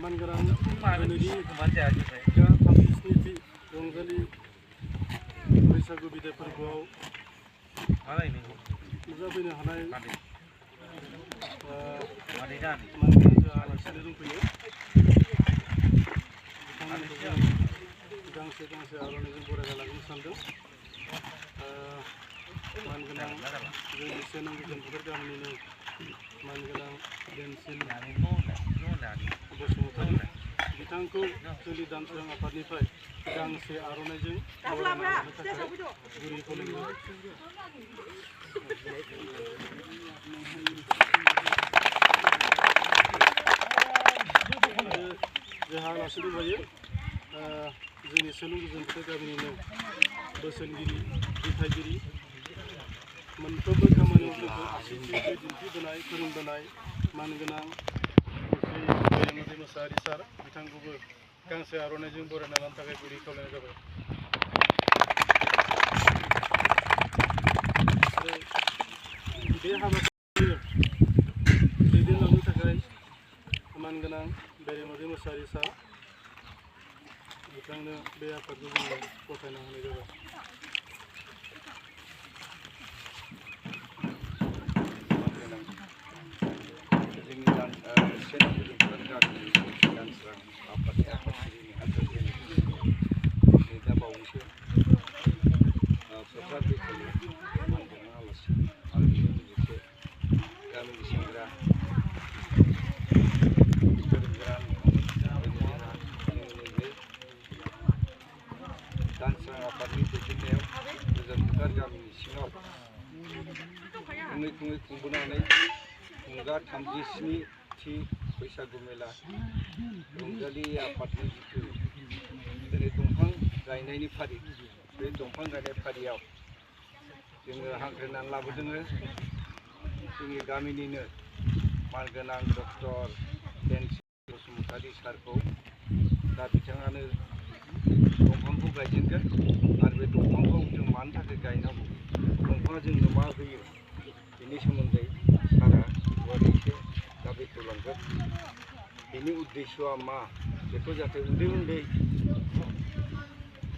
Mangarang Benedi Tampisniti Rongzali बैसागु बिदाय फोरबोआव नुजाफैनो हानाय मानगोनां आलासिनो दंफैयो गांसे गांसे आर'नाइजों बरायना लाबोनो सानदों मानगोनां जोंनि सेनांगुजों बोथोर गामिनिनो मानगोनां बेनसिल बसुमतारी बिथांखौ जोंनि दानसोरां आफादनिफ्राय गांसे आर'नाइजों बरायना लानो थाखाय गुरै खावलायो जोंहा आलासि दंबायो जोंनि सेनांगुजों बोथोर गामिनिनो बोसोनगिरि दिथागिरि मोनफ्रोमबो खामानियाव जोंखौ आसिथियै दिन्थिबोनाय फोरोंबोनाय मानगोनां श्री बेरेमोदै मोसाहारि सार बिथांखौबो गांसे आर'नाइजों बरायना लानो थाखाय गुरै खावलायनाय जाबाय बे हाबाफारिखौ दैदेनलांनो थाखाय मानगोनां बेरेमोदै मोसाहारि सार बिथांनो बे आफादखौ जोङो गथायना होनाय जाबाय दानसोरां आफादनि दैदेननायाव गोजोन फोथार गामिनि सिङाव खुङै खुङै खुंबोनानै खुंगा 37थि बैसागु मेला रंजालि आफादनि जिथु दिनै दंफां गायनायनि फारि बे दंफां गायनाय फारियाव जोङो हांख्रायनानै लाबोदों जोंनि गामिनिनो मानगोनां डक्टर बेनसिल बसुमतारी सारखौ दा बिथाङानो दंफांखौ गायजेनगोन आरो बे दंफांखौ जों मानि थाखाय गायनांगौ दंफाङा जोंनो मा होयो बेनि सोमोन्दै सारा गुवारै एसे दा बेखेवलांगोन बेनि उद्देश्यआ मा बेखौ जाहाथे उन्दै उन्दै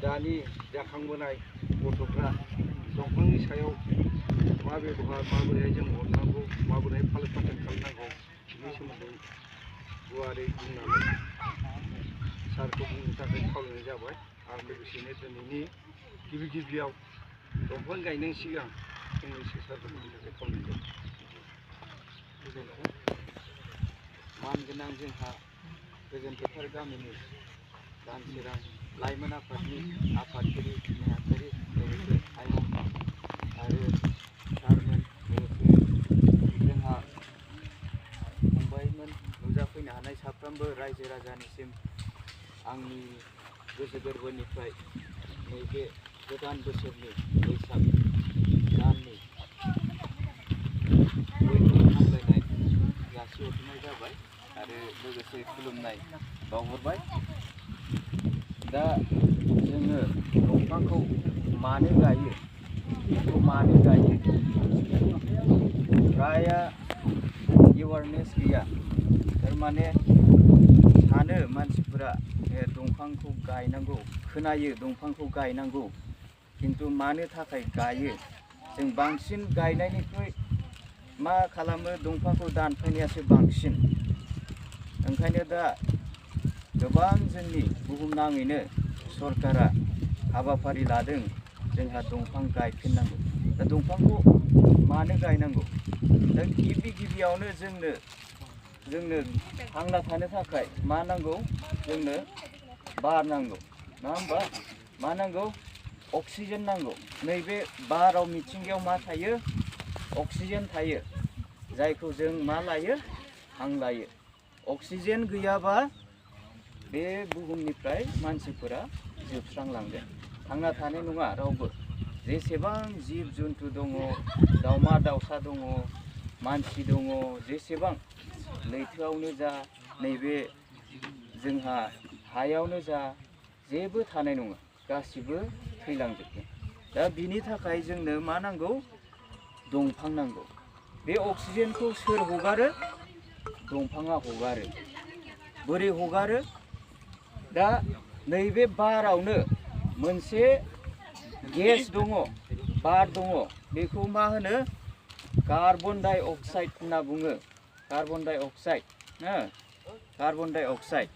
दानि जाखांबोनाय गथ'फ्रा दंफांनि सायाव मा बेबहार माबोरैहाय जों हरनांगौ माबोरैहाय फालो फाथो खालामनांगौ बेनि सोमोन्दै गुवारै बुंनानै सारखौ बुंनो थाखाय खावलायनाय जाबाय आरो लोगोसेनो दिनैनि गिबियाव दंफां गायनायनि सिगां फंनैसो सारखौ बुंनो थाखाय खावलायनाय जाबाय मानगोनां जोंहा गोजोन फोथार गामिनि दानसोरां लाइमोन आफादनि आफादगिरि नेहाथारि लोगोसे आयं आरो सारमोन लोगोसे जोंहा फंबायमोन नुजाफैनो हानाय साफ्रोमबो रायजो राजानिसिम आंनि गोसो गोरबोनिफ्राय नैबे गोदान बोसोरनि बैसाग दाननि बयखौबो हामलायनाय जासिहरनाय जाबाय आरो लोगोसे खुलुमनाय बावहरबाय दा जोङो दंफांखौ मानो गायो बेखौ मानो गायो प्राया एवारनेस गैया थारमाने सानो मानसिफोरा दंफांखौ गायनांगौ खोनायो दंफांखौ गायनांगौ किन्तु मानो थाखाय गायो जों बांसिन गायनायनिख्रुइ मा खालामो दंफांखौ दानफायनायासो बांसिन ओंखायनो दा गोबां जोंनि बुहुमनाङैनो सरकारा हाबाफारि लादों जोंहा दंफां गायफिननांगौ दा दंफांखौ मानो गायनांगौ दा गिबियावनो जोंनो थांना थानो थाखाय मा नांगौ जोंनो बार नांगौ नङा होमबा मा नांगौ अक्सिजेन नांगौ नैबे बाराव मिथिंगायाव मा थायो अक्सिजेन थायो जायखौ जों मा लायो हां लायो अक्सिजेन गैयाबा बे बुहुमनिफ्राय मानसिफोरा जोबस्रांलांगोन, थांना थानाय नङा रावबो। जेसेबां जिब जुन्थु दङ, दाउमा दाउसा दङ, मानसि दङ, जेसेबां लैथोआवनो जा, नैबे जोंहा हायावनो जा, जेबो थानाय नङा, गासिबो थैलांजोबगोन। दा बिनि थाखाय जोंनो मा नांगौ? दंफां नांगौ। बे अक्सिजेनखौ सोर हगारो? दंफाङा हगारो। बोरै हगारो? दा नैबे बारावनो मोनसे गेस दङ, बार दङ, बेखौ मा होनो? कार्बन डाइ अक्साइड होनना बुङो। कार्बन डाइ अक्साइड, कार्बन डाइ अक्साइड।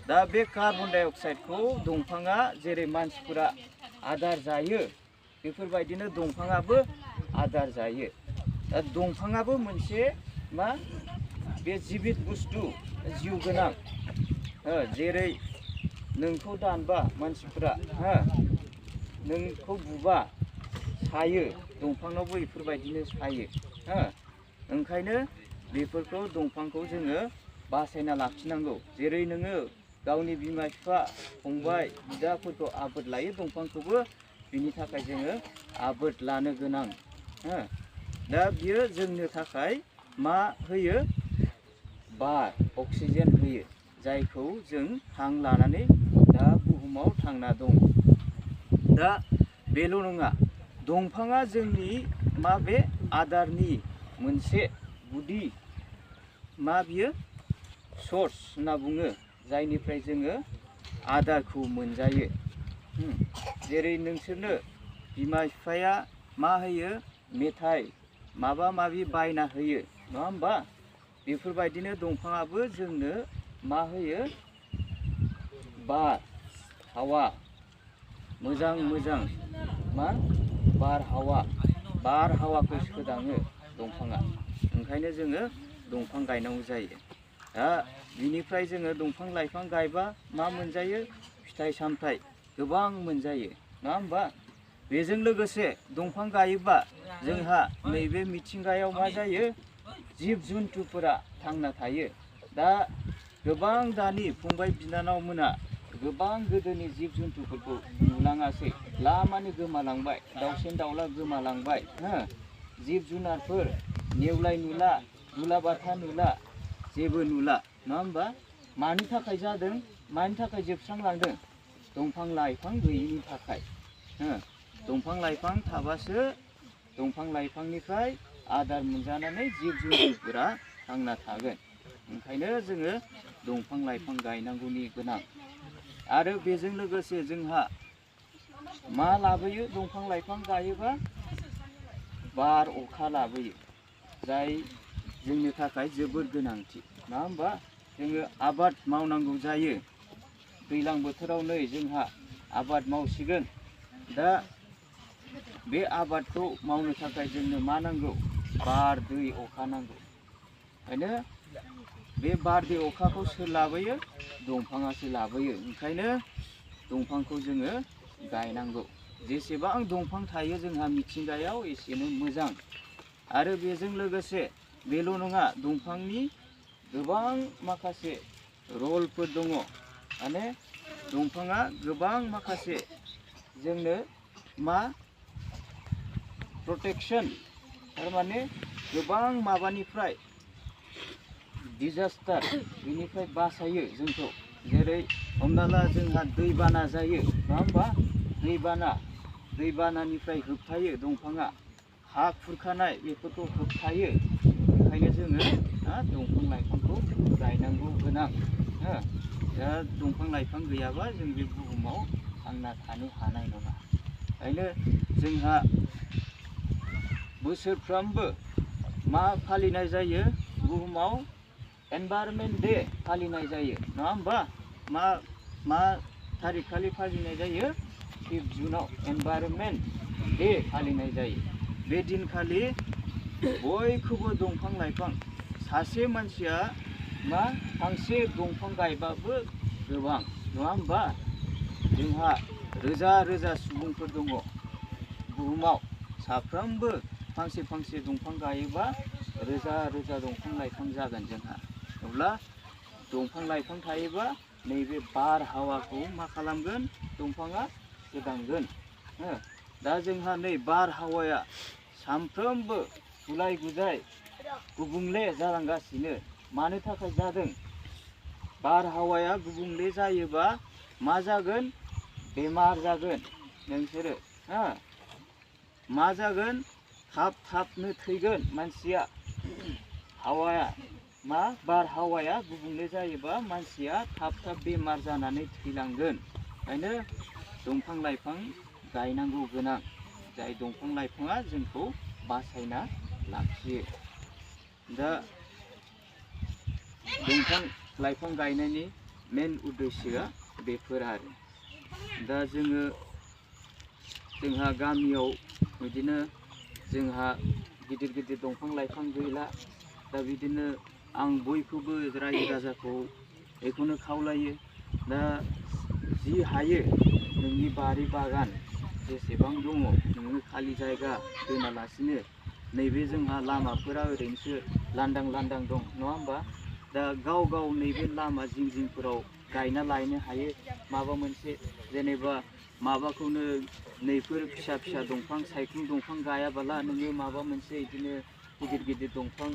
दा बे कार्बन डाइ अक्साइडखौ दंफाङा जेरै मानसिफोरा आदार जायो, बेफोरबायदिनो दंफाङाबो आदार जायो। दा दंफाङाबो मोनसे मा? बे जिबित बुस्थु, जिउ गोनां। जेरै नोंखौ दानबा मानसिफोरा नोंखौ बुबा सायो, दंफाङावबो बेफोरबायदिनो सायो। ओंखायनो बेफोरखौ दंफांखौ जोङो बासायना लाखिनांगौ। जेरै नोङो गावनि बिमा बिफा, फंबाय, बिदाफोरखौ आबोर लायो, दंफांखौबो बिनि थाखाय जोङो आबोर लानो गोनां। दा बियो जोंनो थाखाय मा होयो? बार, अक्सिजेन होयो, जायखौ जों हां लानानै दा बुहुमाव थांना दं। दा बेल' नङा, दंफाङा जोंनि मा? बे आदारनि मोनसे गुदि मा बियो? सर्स होनना बुङो, जायनिफ्राय जोङो आदारखौ मोनजायो। जेरै नोंसोरनो बिमा बिफाया मा होयो? मेथाइ माबा माबि बायना होयो, नङा होमबा? बेफोरबायदिनो दंफाङाबो जोंनो मा होयो? बार, हावा, मोजां मोजां मा? बारहावाखौ सोदाङो दंफाङा। ओंखायनो जोङो दंफां गायनांगौ जायो। दा बिनिफ्राय जोङो दंफां लाइफां गायबा मा मोनजायो? फिथाइ सामथाइ गोबां मोनजायो, नङा होमबा? बेजों लोगोसे दंफां गायोबा जोंहा नैबे मिथिंगायाव मा जायो? जिब जुन्थुफोरा थांना थायो। दा गोबां दानि फंबाय बिनानाव मोना गोबां गोदोनि जिब जुन्थुफोरखौ नुलाङासै, लामानि गोमालांबाय, दाउसेन दाउला गोमालांबाय। जिब जुनारफोर नेवलाय नुला, दुलाबाथा नुला, जेबो नुला, नङा होमबा? मानि थाखाय जादों? मानि थाखाय जोबस्रांलांदों? दंफां लाइफां गैयिनि थाखाय। दंफां लाइफां थाबासो दंफां लाइफांनिफ्राय आदार मोनजानानै जिब जुनारफोरा थांना थागोन। ओंखायनो जोङो दंफां लाइफां गायनांगौनि गोनां। आरो बेजों लोगोसे जोंहा मा लाबोयो? दंफां लाइफां गायोबा बार अखा लाबोयो, जाय जोंनि थाखाय जोबोद गोनांथि, नङा होमबा? जोङो आबाद मावनांगौ जायो। दैज्लां बोथोराव नै जोंहा आबाद मावसिगोन। दा बे आबादखौ मावनो थाखाय जोंनो मा नांगौ? बार, दै, अखा नांगौ। ओंखायनो बे बार, दै, अखाखौ सोर लाबोयो? दंफाङासो लाबोयो। ओंखायनो दंफांखौ जोङो गायनांगौ। जेसेबां दंफां थायो जोंहा मिथिंगायाव एसेनो मोजां। आरो बेजों लोगोसे बेल' नङा, दंफांनि गोबां माखासे रलफोर दङ। माने दंफाङा गोबां माखासे जोंनो मा? प्रटेकसन, थारमाने गोबां माबानिफ्राय डिजास्टार, बेनिफ्राय बासायो जोंखौ। जेरै हमना ला जोंहा दैबाना जायो, नङा होमबा? दैबानानिफ्राय होबथायो दंफाङा। हा खुरखानाय बेफोरखौ होबथायो। ओंखायनो जोङो दंफां लाइफांखौ गायनांगौ गोनां। दा दंफां लाइफां गैयाबा जों बे बुहुमाव थांना थानो हानाय नङा। ओंखायनो जोंहा बोसोरफ्रोमबो मा फालिनाय जायो? बुहुमाव एनभाइरनमेन्ट डे फालिनाय जायो, नङा होमबा? मा थारिख खालि फालिनाय जायो? 5 जुनाव एनभाइरनमेन्ट डे फालिनाय जायो। बे दिनखालि बयखौबो दंफां लाइफां, सासे मानसिया मा? फांसे दंफां गायबाबो गोबां, नङा होमबा? जोंहा रोजा रोजा सुबुंफोर दङ बुहुमाव। साफ्रोमबो फांसे फांसे दंफां गायोबा रोजा रोजा दंफां लाइफां जागोन जोंहा। अब्ला दंफां लाइफां थायोबा नैबे बारहावाखौ मा खालामगोन दंफाङा सोदांगोन। दा जोंहा नै बारहावाया सानफ्रोमबो गुलाय गुजाय गुबुंले जालांगासिनो। मानो थाखाय जादों? बारहावाया गुबुंले जायोबा मा जागोन? बेमार जागोन। नोंसोरो मा जागोन? थाब थाबनो थैगोन मानसिया। हावाया मा? बारहावाया गुबुंले जायोबा मानसिया थाब थाब बेमार जानानै थैलांगोन। ओंखायनो दंफां लाइफां गायनांगौ गोनां। जाय दंफां लाइफाङा जोंखौ बासायना लाखियो। दा दंफां लाइफां गायनायनि मेन उद्देश्यआ बेफोर आरो। दा जोंहा गामियाव बिदिनो जोंहा गिदिर गिदिर दंफां लाइफां गैला। दा बिदिनो आं बयखौबो रायजो राजाखौ बेखौनो खावलायो। दा जि हायो नोंनि बारि बागान जेसेबां दङ नोङो खालि जायगा दोनालासिनो, नैबे जोंहा लामाफोरा ओरैनोसो लांदां लांदां दं नङा होमबा? दा गाव गाव नैबे लामा जिं जिंफोराव गायना लायनो हायो माबा मोनसे। जेनेबा माबाखौनो नैफोर फिसा फिसा दंफां सायख्लुम दंफां गायाबाला नोङो माबा मोनसे बिदिनो गिदिर गिदिर दंफां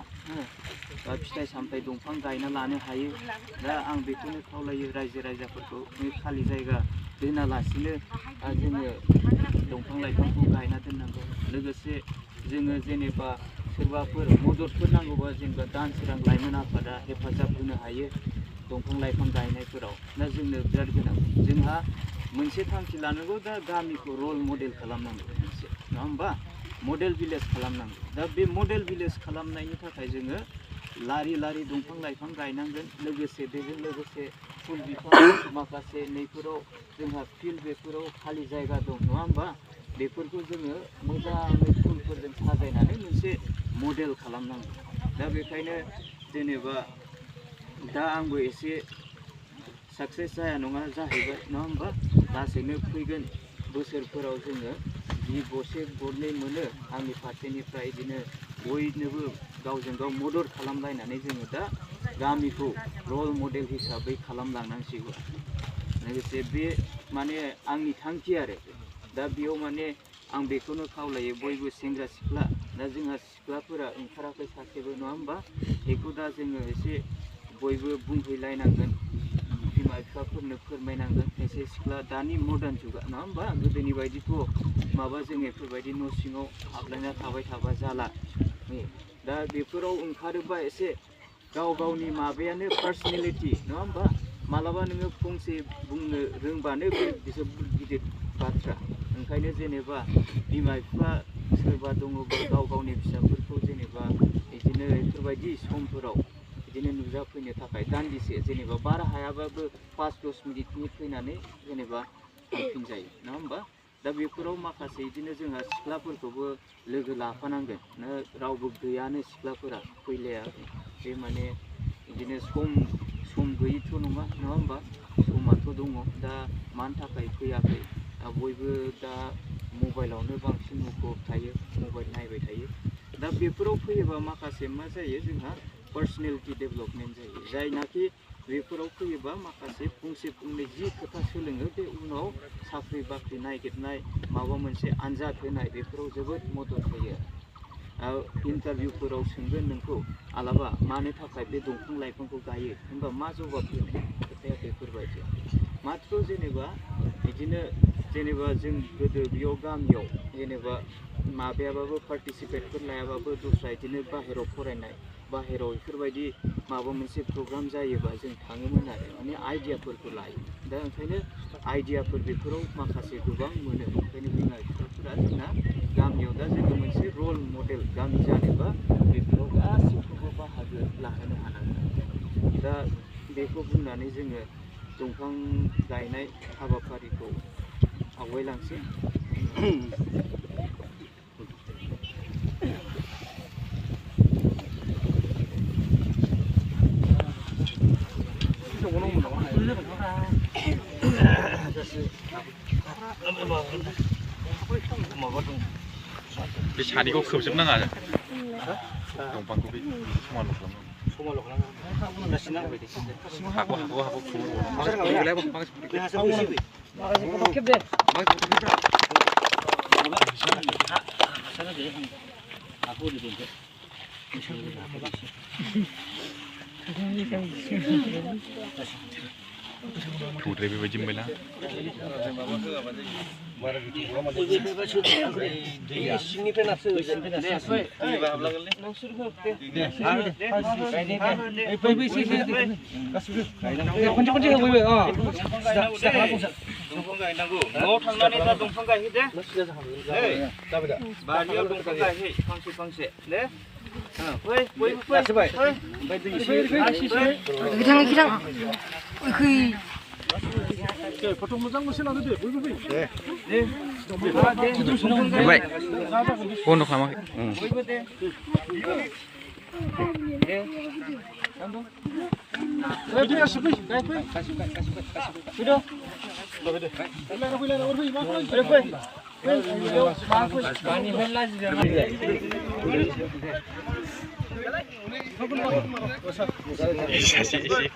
बा फिथाइ सामथाइ दंफां गायना लानो हायो। दा आं बेखौनो खावलायो रायजो राजाफोरखौ, खालि जायगा दोनालासिनो जोङो दंफां लाइफांखौ गायना दोननांगौ। लोगोसे जोङो जेनेबा सोरबाफोर मददफोर नांगौबा जेनेबा दानसोरां लाइमोन आफादा हेफाजाब होनो हायो दंफां लाइफां गायनायफोराव। दा जोंनो बिराद गोनां। जोंहा मोनसे थांखि लानांगौ, दा गामिखौ रल मडेल खालामनांगौ मोनसे, नङा होमबा? मडेल भिलेज खालामनांगौ। दा बे मडेल भिलेज खालामनायनि थाखाय जोङो लारि लारि दंफां लाइफां गायनांगोन। लोगोसे बेजों लोगोसे फुल बिफां माखासे नैफोराव जोंहा फिल्ड, बेफोराव खालि जायगा दं नङा होमबा? बेफोरखौ जोङो मोजाङै फुलफोरजों साजायनानै मोनसे मडेल खालामनांगौ। दा बेखायनो जेनेबा दा आंबो एसे साक्सेस जाया नङा जाहैबाय नङा होमबा? लासैनो फैगोन बोसोरफोराव जोङो जि गरसे गरनै मोनो आंनि फारसेनिफ्राय बिदिनो बयनोबो गावजों गाव मदद खालामलायनानै जोङो दा गामिखौ रल मडेल हिसाबै खालामलांनांसिगौ। लोगोसे बे माने आंनि थांखि आरो। दा बेयाव माने आं बेखौनो खावलायो बयबो सेंग्रा सिख्ला, दा जोंहा सिख्लाफोरा ओंखाराखै सासेबो नङा होमबा? बेखौ दा जोङो एसे बयबो बुंहैलायनांगोन, बिमा बिफाफोरनो फोरमायनांगोन। एसे सिख्ला दानि मडार्न जुगा नङा होमबा? गोदोनि बायदिथ' माबा जों बेफोरबायदि न' सिङाव हाबलायना थाबाय थाबा जाला। दा बेफोराव ओंखारोबा एसे गाव गावनि माबायानो पार्सनेलिटि नङा होमबा? मालाबा नोङो फंसे बुंनो रोंबानो बे जोबोद गिदिर बाथ्रा। ओंखायनो जेनेबा बिमा बिफा सोरबा दङबा गाव गावनि फिसाफोरखौ जेनेबा बिदिनो बेफोरबायदि समफोराव बिदिनो नुजाफैनो थाखाय दान्दिसे जेनेबा बारा हायाबाबो 5-10 मिनिटनि फैनानै जेनेबा थांफिनजायो नङा होमबा? दा बेफोराव माखासे बिदिनो जोंहा सिख्लाफोरखौबो लोगो लाफानांगोन। रावबो गैयानो सिख्लाफोरा फैलायाखै। बे माने बिदिनो सम गैयिथ' नङा नङा होमबा? समाथ' दङ। दा मानि थाखाय फैयाखै? दा बयबो दा मबाइलावनो बांसिन मुखुब थायो, मबाइल नायबाय थायो। दा बेफोराव फैयोबा माखासे मा जायो जोंहा पार्सनेलिटि डेभेलपमेन्ट जायो। जायनाखि बेफोराव फैयोबा माखासे फंसे फंनै जि खोथा सोलोङो बे उनाव साख्रि बाख्रि नागिरनाय माबा मोनसे आनजाद होनाय बेफोराव जोबोद मदद होयो। इन्टारभिउफोराव सोंगोन नोंखौ आलाबा मानो थाखाय बे दंफां लाइफांखौ गायो होनबा मा जवाब होनो? खोथाया बेफोरबायदि। माथ्र जेनेबा बिदिनो जेनेबा जों गोदो बेयाव गामियाव जेनेबा माबायाबाबो पार्टिसिपेटफोर लायाबाबो दस्रा बिदिनो बाहेरायाव फरायनाय, बाहेरायाव बेफोरबायदि माबा मोनसे प्रग्राम जायोबा जों थाङोमोन आरो माने आइडियाफोरखौ लायो। दा ओंखायनो आइडियाफोर बेफोराव माखासे गोबां मोनो। ओंखायनो बिमा बिफाफोरा जोंना गामियाव दा जोङो मोनसे रल मडेल गामि जानोबा बेफोराव गासैखौबो बाहागो लाहोनो हानांगोन। दा बेखौ बुंनानै जोङो दंफां गायनाय हाबाफारिखौ आवगायलांसै। बे सानिखौ खोबजोबनाङा दंफांखौ बे समान खालामनांगौ। थुद्राय बेबायदि मोनबायना न'आव थांनानै दा दंफां गायहैदे बारियाव दंफां गायहै फांसे फांसे दे फै बयबो फै ओमफ्राय दै एसे गिथां फट' मोजां मोनसे लादो दे बयबो फै फैबाय बन्द' खालामाखै बयबो दे सासे एसे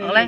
Oleh.